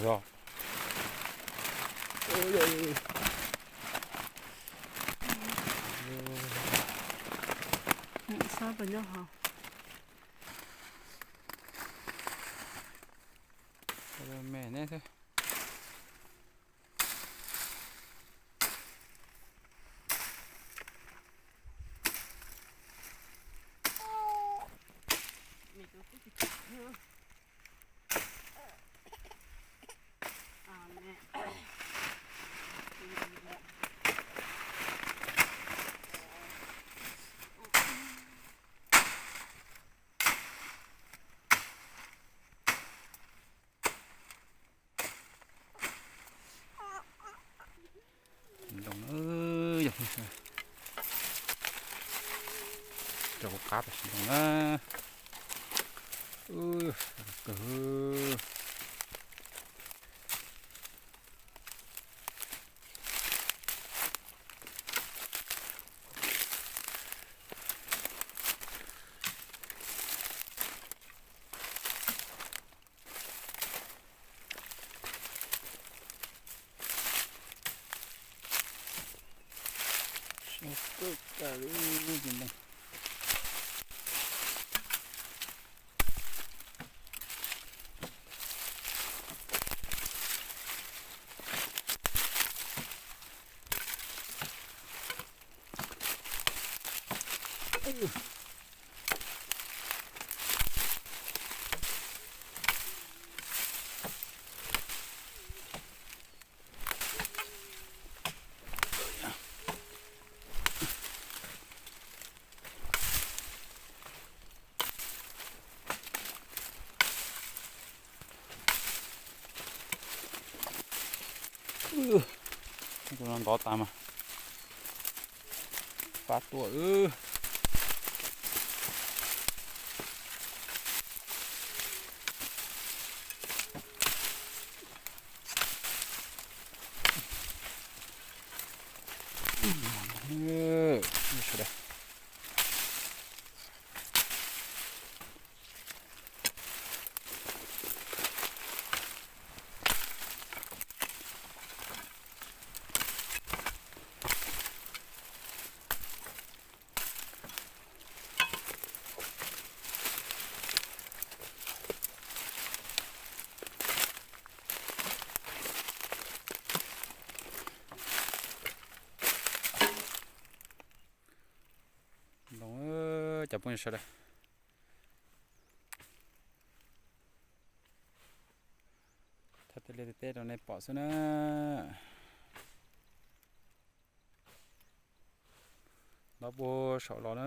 Yog. Xob pas nyob hauv. Me neb xwb. Nroo na, yog rau kuv qab tam sim nroo na. Kawg. Sab kawg kawg li tus ntoo. Tus no ntov tas mas fab tuaj. Sawv daws, ntoo, cov phooj ywg sawv daws, thaij tej liaj tej teb rau nej pom xwb na. Ntov puag saum los na.